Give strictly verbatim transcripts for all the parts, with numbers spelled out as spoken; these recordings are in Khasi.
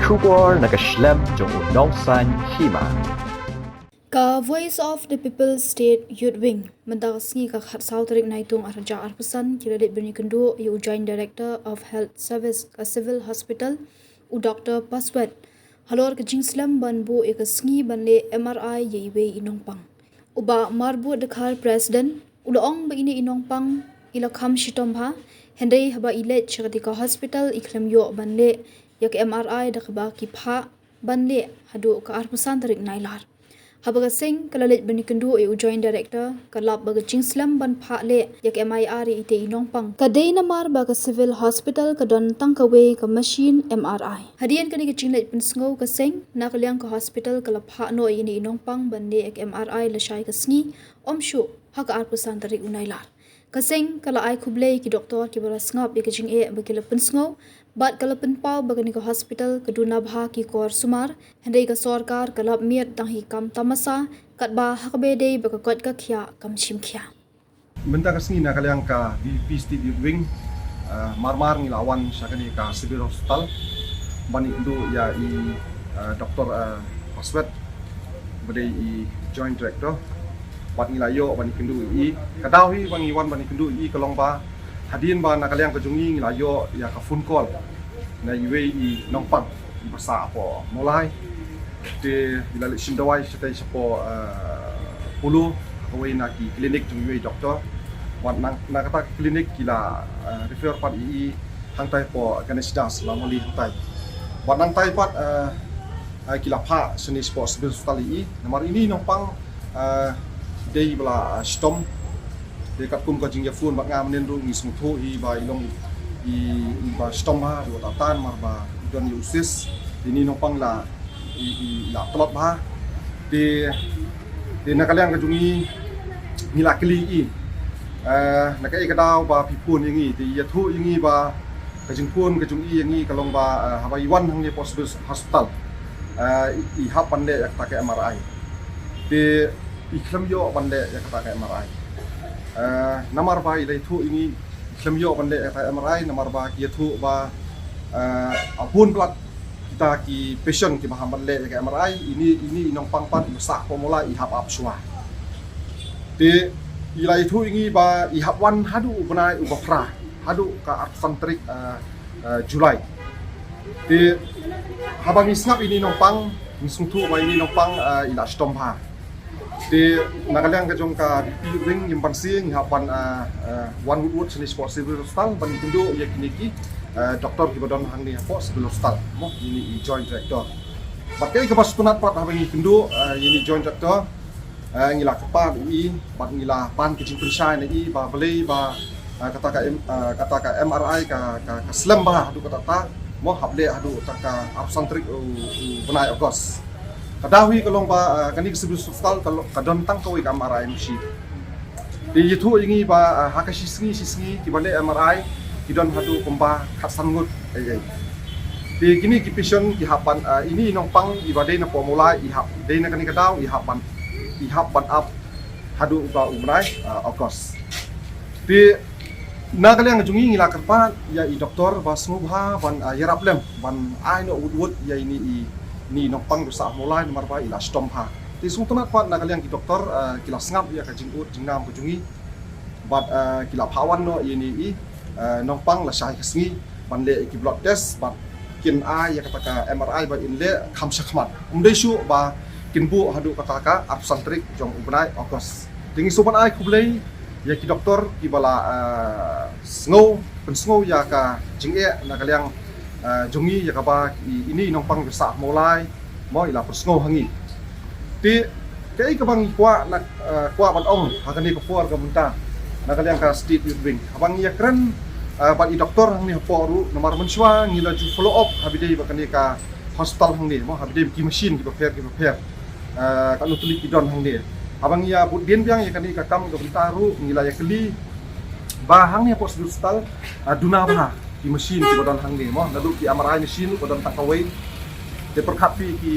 Khubor na ka shlem jong u nongsaiñ hima. Ka Voice of the People State Youth Wing mynta ka sngi ka khatsaw tarik Naitung arhajar arphew san ki la leit ban ïakynduh ïa u Joint Director of Health Service ka Civil Hospital, u Doctor Paswet, halor ka jingslem ban buh ïa ka sngi ban leh M R I ïa iwei i nongpang. U Bah Marbud Dkhar, President, u la ong ba ine i nongpang i la kham shitom bha, hynrei haba i leit sha katei ka hospital i khlem ïoh ban leh ïa ka M R I da kaba ki phah ban leh haduh ka arphew san tarik Nailar. Haba ka seng ka la leit ban ïakynduh ïa u Joint Director, ka lap ba ka jingslem ban phah leh ïa ka M I R ïa itei i nongpang ka dei namar ba ka Civil Hospital ka don tang kawei ka machine M R I. Hadien kane ka jingleit pynsngew ka seng, na ka liang ka hospital ka la phah noh ïa ine i nongpang ban leh ïa ka M R I lashai ka sngi, ym shuh ha ka arphew san tarik u Nailar. Ka seng ka la ai khublei ki doktor kiba la sngap ïa ka jingeh ba ki la pynsngew, bad ka la pynpaw ba kane ka hospital ka duna bha ki kor sumar, hynrei ka sorkar ka lap miet dang hi kam tamasa, katba ha kaba dei ba ka koit ka khiah kam shim khia. Mynta ka sngi na ka liang ka V P P State Youth Wing, ah, mar mar ngi la wan sha kane ka Civil Hospital ban ïakynduh ïa i, ah, Doctor, ah, Paswet, ba dei i Joint Director. Bad ngi la ïoh ban ïakynduh ïa i. Ka daw hi ba ngi wan ban ïakynduh ïa i ka long ba hadien ba na ka liang ka jong ngi ngi la ïoh ïa ka phone call na iwei i nongpang iba sah hapoh Mawlai. Te i la leit shim dawai shatei shapoh, eh, Apollo, kawei na ki klinik jong iwei i doktor. Bad na, na kata ka klinik ki la, eh, refer pat ïa i hangtai hapoh Ganesh Das Lamoli hangtai. Bad nangtai pat, eh, eh, ki la phah shane shapoh Civil Hospital ïa i. Namar ine i nongpang, eh, dei ba la, eh, shitom. Te katkum ka jingïaphone bad nga mynnin ruh ngi sngewthuh hi ba i long i, i, iba shitom bha, ruh ta tan namar ba i don ïa u cyst. Te ine i nongpang la i, i la tlot bha. Te, te na ka liang ka jong ngi ngi la kylli ïa i, eh, na kaei ka daw ba phi phone ïa ngi. Te i ïathuh ïa ngi ba ka jingphone ka jong i ïa ngi ka long ba, eh, haba i wan hangne hapoh Civil Hospital, eh, i, i hap ban leh ïa kata ka M R I. Te i khlem ïoh ban leh ïa kata ka M R I. Eh, namar ba i la ïathuh ïa ngi i khlem ïoh ban leh ïa kata ka M R I namar ba ki ïathuh ba, eh, a bun palat kita ki patient kiba hap ban leh ïa ka M R I, ine, ine i nongpang pat iba sah hapoh Mawlai i hap ap shuwa. Te i la ïathuh ïa ngi ba i hap wan haduh u bnai uba phra, haduh ka arphew san tarik, eh, eh, July. Te haba ngi sngap ine i nongpang, ngi sngewthuh ba ine i nongpang, eh, i la shitom bha. Te na ka liang ka jong ka V P Youth Wing ngim banse, ngi hap ban, eh, eh, wan wut wut shane shapoh Civil Hospital ban ïakynduh ïa kine ki, eh, doktor kiba don hangne hapoh Civil Hospital, mo, ine i Joint Director. Bad kaei kaba sngewtynnat pat haba ngi ïakynduh, eh, ïa ine i Joint Director, eh, ngi la kyrpad ïa i bad ngi la pan ka jingpynshai na i ba balei ba, eh, kata ka M-, eh, kata ka M R I ka, ka, ka slem bha haduh katta katta, mo, hap leh haduh kata ka arphew san tarik u, u bnai August. Ka daw hi ka long ba, eh, kane ka Civil Hospital ka lo-, ka don tang kawei ka M R I machine. Te i ïathuh ïa ngi ba, eh, ha ka shi sngi shi sngi kiba leh M R I ki don haduh kumba khatsan ngut ei ei. Te kine ki patient ki hap ban, eh, ine i nongpang iba dei na hapoh Mawlai i hap, dei na kane ka daw i hap ban, i hap ban ap haduh uta u bnai, eh, August. Te na ka liang jong ngi ngi la kyrpad ïa i doktor ba sngewbha ban, ah, ïarap lem ban ai noh wut wut ïa ine i, ine i nongpang iba sah Mawlai namar ba i la shitom bha. Te sngewtynnat pat na ka liang ki doktor, ah, ki la sngap ïa ka jingud jingnam ka jong ngi. Bad, ah, ki la phah wan noh ïa ine i, ah, nongpang lashai ka sngi ban leh ïa ki blood test bad kin ai ïa kata ka M R I ba in leh kham shakhmat. Ym dei shuh ba kin buh haduh kata ka arphew san tarik jong u bnai August. Te ngi sngewbha ban ai khublei ïa ki doktor kiba la, eh, sngew, pynsngew ïa ka jingeh na ka liang, eh, jong ngi ïa kaba i, ine i nongpang iba sah Mawlai, mo, i la pynsngew ha ngi. Te kaei kaba ngi kwah na, eh, kwah ban ong ha kane ka por ka mynta na ka liang ka State Youth Wing, haba ngi ïakren, eh, bad i doktor hangne hapoh ruh namar mynshuwa ngi la ju follow up ha ba dei ba kane ka hospital hangne, mo, ha ba dei ki machine kiba pher kiba pher, eh, katno tylli ki don hangne. Haba ngi ïa bud dien biang ïa kane ka kam ka bynta ruh ngi la ïakylli ba hangne hapoh Civil Hospital, eh, duna bha ki machine kiba don hangne, mo, naduh ki M R I machine ruh ba don tang kawei. Te pyrkhat phi ki,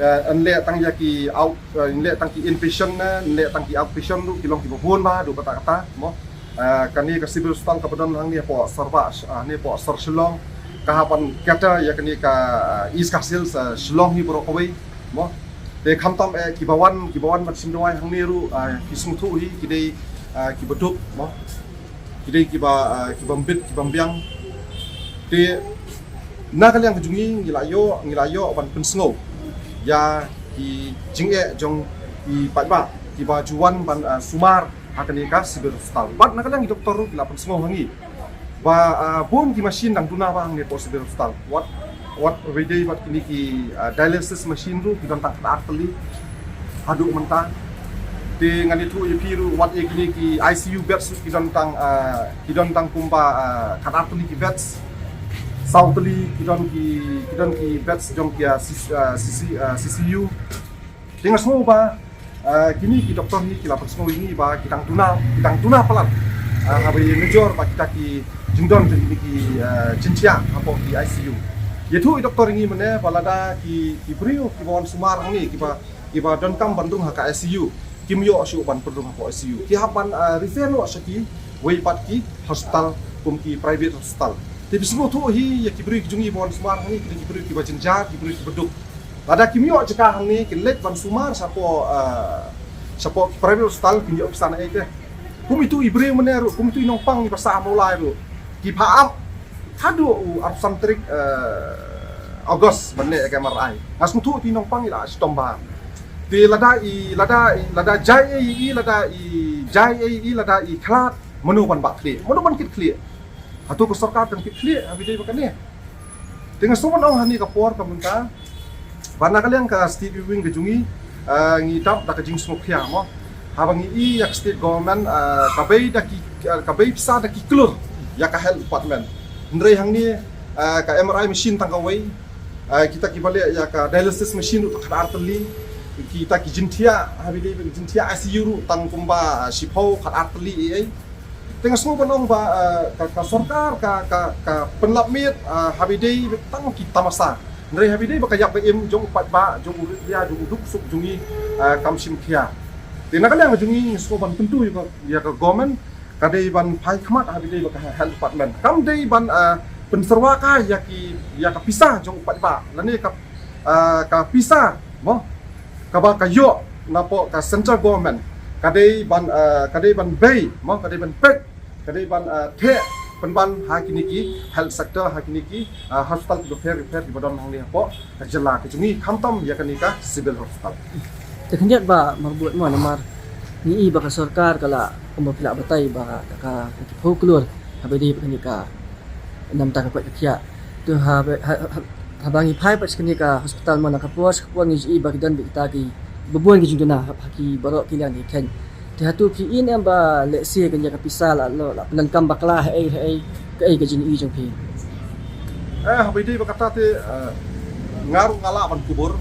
eh, yn leh tang ïa ki out, eh, yn leh tang ki inpatient ne, yn leh tang ki outpatient ruh ki long kiba bun bha haduh katta katta, mo. Eh, kane ka Civil Hospital kaba don hangne hapoh Sorbah, ah, hangne hapoh sor Shillong, Ka hap ban kata ïa kane ka, ah, East Khasi Hills, ah, Shillong hi baroh kawei mo. Te khamtam eh kiba wan, kiba wan ban shim dawai hangne ruh, ah, ki sngewthuh hi ki dei, ah, kiba duk mo. Ki dei kiba, ah, kiba mbit, kiba mbiang. Te na ka liang ka jong ngi, ngi la ïoh, ngi la ïoh ban pynsngew ïa ki jingeh jong ki paidbah kiba ju wan ban, ah, sumar ha kane ka civil hospital. Bad na ka liang ki doktor ruh ki la pynsngew ha ngi ba, ah, bun ki machine dang duna bha hangne hapoh civil hospital. Wat, wat ïadei bad kine ki, ah, dialysis machine ruh ki don tang khatar tylli haduh mynta. Te ngan ïathuh ïa phi ruh wat ïa kine ki I C U beds ruh ki don tang, ah, ki don tang kumba, ah, khatar tylli ki beds. Saw tylli ki don ki, ki don ki beds jong ki, ah, C C, ah, C C, ah, C C U. Te nga sngew ba, ah, kine ki doktor hi ki la pynsngew ïa ngi ba ki dang duna, ki dang duna palat, ah, haba ïanujor bad kita ki jingdon jong kine ki, ah, jingthiah hapoh ki I C U. Ïathuh i doktor ïa ngi mynne ba lada ki, ki briew kiba wan sumar hangne kiba, kiba donkam ban rung ha ka I C U kim ïoh shuh ban pynrung hapoh I C U. Ki hap ban, ah, refer noh sha kiwei pat ki hospital kum ki private hospital. Te phi sngewthuh hi ïa ki briew ki jong ngi ba wan sumar hangne ki dei ki briew kiba jynjar, ki briew kiba duk. Lada kim ïoh jaka hangne kin leit ban sumar shapoh, ah, shapoh ki private hospital kin ïoh pisa naei te. Kum itu i briew mynne ruh, kum itu i nongpang iba sah ha Mawlai ruh, ki pha ap haduh u arphew san tarik, ah, August ban leh ka M R I. Nga sngewthuh itu i nongpang i la shitom bha. Te lada i, lada i, lada jai ei i, lada i jai ei i, lada i khlad, mano ban bah khlieh, mano ban kit khlieh? Hato ka sorkar kan kit khlieh haba ïadei bad kane? Te nga sngew ban ong ha kane ka por ka mynta ba na ka liang ka state wing ka jong ngi, ah, ngi dap da ka jingsngewkhia mo. Haba ngi i ïa ka state government, ah, ka bei da ki, ah, ka bei pisa da ki klur ïa ka health department. Hynrei hangne, ah, ka M R I machine tang kawei, ah, kita kiba leh ïa ka dialysis machine ruh tang khatar tylli, kita ki jingthiah, haba ïadei bad jingthiah I C U ruh tang kumba, ah, shiphew khatar tylli ei ei. Te nga sngew ban ong ba, ah, ka, ka sorkar ka, ka, ka pynlap miet, ah, haba ïadei bad tang ki tamasa. Hynrei haba ïadei bad ka ïap ka im jong u paidbah, jong u rit ria, jong u duk suk jong ngi, ah, kam shim khia. Te na ka liang jong ngi nga sngew ban kyntu ïa ka, ïa ka government, ka dei ban phai khmat haba ïadei bad ka health department. Kam dei ban, ah, pynsyrwa ka ïa ki, ïa ka pisa jong u paidbah lane ka, ah, ka pisa mo kaba ka ïoh napoh ka central government. Ka dei ban, ah, ka dei ban bei mo, ka dei ban peit, ka dei ban, ah, theh pynban ha kine ki health sector, ha kine ki, ah, hospital kiba pher kiba pher kiba don hangne hapoh ka jylla ka jong ngi, khamtam ïa kane ka civil hospital. Te khyndiat ba marbud mo, namar ngi i ba ka sorkar ka la, kumba phi la batai ba ka, ka, ka ki phew klur haba ïadei bad kane ka namar ka koit ka khiah. Te haba, ha, ha, haba ngi phai pat sha kane ka hospital mo, na ka por sha ka por ngi ju i ba ki don bad kita kiba bun ki jingduna ha, ha ki baroh ki liang ki kheiñ. Te hato phi i ne em ba lehse kane ka pisa la, la, la pyndonkam bakla haei haei, kaei ka jingïohi jong phi? Eh, haba ïadei bad kata te, eh, nga ruh nga lah ban kubur,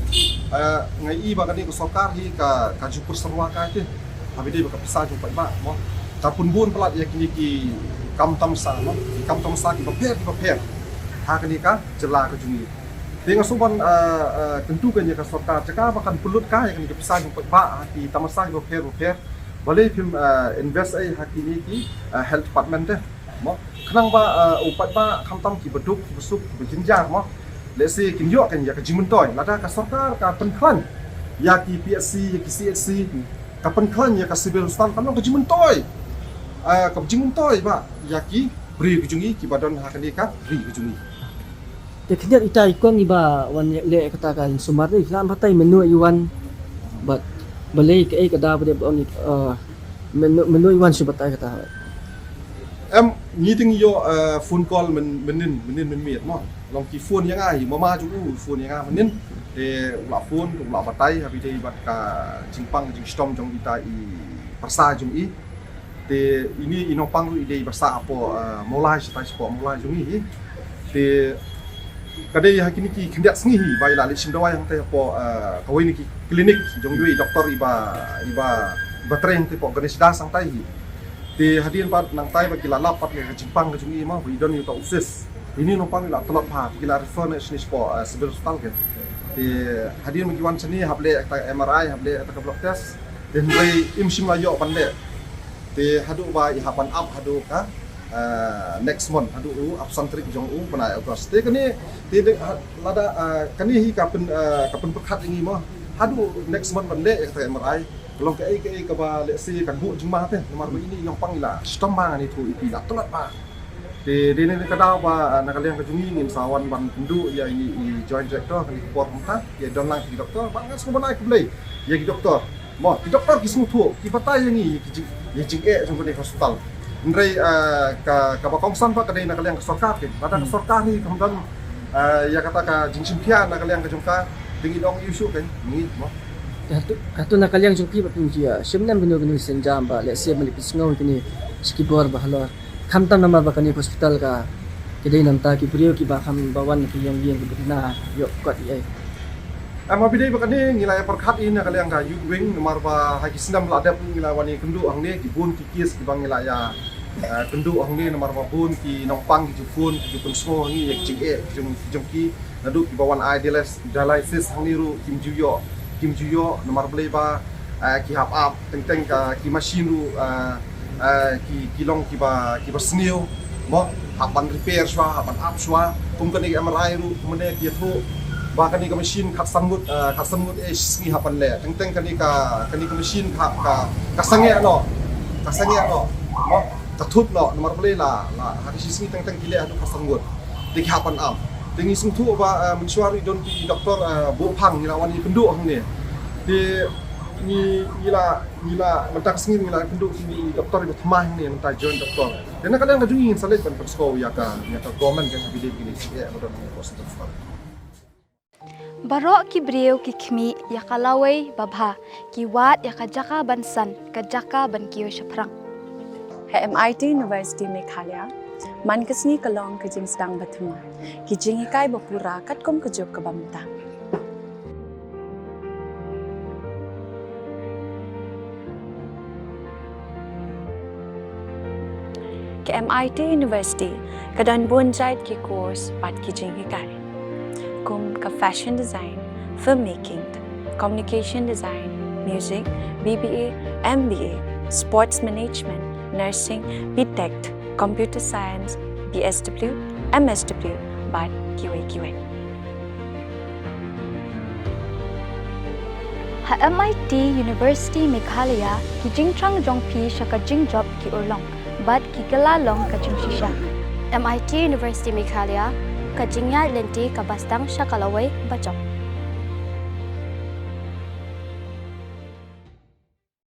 eh, nga i ba kane ka sorkar hi ka, ka ju pynsyrwa ka te haba ïadei bad ka pisa jong u paidbah mo. Ka pynbun palat ïa kine ki kam tamasa mo, ki kam tamasa kiba pher kiba pher ha kane ka jylla ka jong ngi. Te nga sngew ban, eh, eh, kyntu kan ïa ka sorkar, jaka ba kan pynlut ka ïa kane ka pisa jong u paidbah ha ki tamasa kiba pher kiba pher, balei phim, eh, invest ei ha kine ki, eh, health department te mo. Khnang ba, eh, u paidbah khamtam kiba duk, kiba suk, kiba jynjar mo, lehse kin ïoh kan ïa ka jingmyntoi. Lada ka sorkar ka pynkhlaiñ ïa ki P H C, ïa ki C H C, ka pynkhlaiñ ïa ka civil hospital, kan long ka jingmyntoi, eh, ka jingmyntoi ba ïa ki briew ki jong ngi kiba don ha kane ka ri ka jong ngi. Te khyndiat ita i kong iba wan leh kata ka sumar te, la batai mynno i wan bad balei, kaei ka daw ba dei ba ong i, eh, mynno, mynno i wan shu batai kata? Em, ngi te ngi ïoh, eh, phone call myn-, mynnin, mynnin mynmiet mo. Long ki phone ïa nga hi, mama jong u phone ïa nga mynnin. Te u la phone, u la batai haba ïadei bad ka jingpang jingshitom jong ita i pyrsa jong i. Te ine i nongpang ruh i dei ba sah hapoh, eh, Mawlai, shatai shapoh Mawlai jong ngi hi. Te ka dei ha kine ki khyndiat sngi hi ba i la leit shim dawai hangtai hapoh, eh, kawei na ki klinik jong iwei i doktor iba, iba, iba trei hangtai hapoh Ganesh Das hangtai hi. Te hadien pat nangtai ba ki la lap pat ïa ka jingpang ka jong i mo, ba i don ïa uta u cyst, ine i nongpang i la tlot bha, ki la refer noh shane shapoh, eh, civil hospital ka. Te hadien ba ki wan shane hap leh kata M R I, hap leh kata ka blood test. Te hynrei im shym la ïoh ban leh. Te haduh ba i hap ban ap haduh ka, ah, next month, haduh u, arphew san tarik jong u bnai August. Te kane, te de, ha, lada, ah, kane hi ka pyn, ah, ka pynpyrkhat ïa ngi mo. Haduh next month ban leh ïa kata ka M R I. Ka long kaei kaei kaba lehse kan buh jingma te, namar ba ine i nongpang i la shitom bha ngan ïathuh ïa phi, la tlot bha. Te dei ne ka daw ba, ah, na ka liang ka jong ngi ngin sa wan ban kynduh ïa i, i joint director, kane ka por kumta, ïa don lang ki doktor, ba ngan sngewbha ban ai khublei ïa ki doktor. Mo, ki doktor ki sngewthuh, ki batai ïa ngi, ïa ki jing, ïa jingeh jong kane ka hospital. Hynrei, ah, ka, kaba kongsan pat ka dei na ka liang ka sorkar kein. Lada ka sorkar hi kam don, ah, ïa kata ka jingshim khia na ka liang ka jong ka, te ngin ong ïa u shuh kein, ngi, mo. Hato, hato na ka liang jong phi ba phin ïa shim ne em kano kano ka sienjam ba lehse ban leit pynsngew ïa kine sha ki bor ba halor. Khamtam namar ba kane ka hospital ka, ka dei na bynta ki briew kiba kham, ba wan na ki ïing ïing kiba duna ïoh kot ïa. Em, ha phi dei ba kane ngi la ïa pyrkhat ïa na ka liang ka youth wing, namar ba ha ki snem ba la dep ngi la wan ïa kynduh hangne, ki bun ki case kiba ngi la ïa, eh, kynduh hangne, namar ba bun ki nongpang ki ju phone, ki ju pynsngew hangne ïa ki jingeh ki jong, ki jong ki, naduh kiba wan ai dialysis, dialysis hangne ruh kim ju ïoh, kim ju ïoh, namar balei ba, eh, ki hap ap, teng teng ka, ki machine ruh, eh, eh, ki, ki long kiba, kiba sniew, mo, hap ban repair shuwa, hap ban ap shuwa, kum kane ka M R I ruh, kumne ki ïathuh ba kane ka machine khatsan ngut, eh, khatsan ngut eh shi sngi hap ban leh, teng teng kane ka, kane ka machine ka, ka, ka sangeh noh, ka sangeh noh, mo, ka thut noh, namar balei la, la, ha ka shi sngi teng teng ki leh haduh khatsan ngut. Te ki hap ban ap. Te ngi sngewthuh ba, eh, mynshuwa ruh i don ki doktor, eh, buh phang ngi la wan ïa kynduh hangne. Te ngi, ngi la, ngi la, mynta ka sngi ngi la kynduh ki doktor iba thymmai hangne, mynta joint doktor. Te na ka liang ka jong ngi ngin sa leit ban pynsngew ïa ka, ïa ka government ka, ha phi dei kine ki eh ba don hangne ko sngewthuh. Baroh ki briew ki khmih ïa ka lawei babha, ki wad ïa ka jaka ban san, ka jaka ban kiew shaphrang. Ha M I T University Meghalaya, man ka sngi ka long ka jingsdang ba thymmai, ki jinghikai ba pura katkum ka juk kaba mynta. Ka M I T University ka don bun jait ki course bad ki jinghikai, kum ka fashion design, filmmaking, communication design, music, B B A, M B A, sports management, nursing, B Tech, computer science, B S W, M S W, bad kiwei kiwei. Ha M I T University Meghalaya, ki jingthrang jong phi sha ka jingjop ki urlong bad ki kylla long ka jingshisha. M I T University Meghalaya, ka jingïaid lynti kaba sdang sha ka lawei bajop.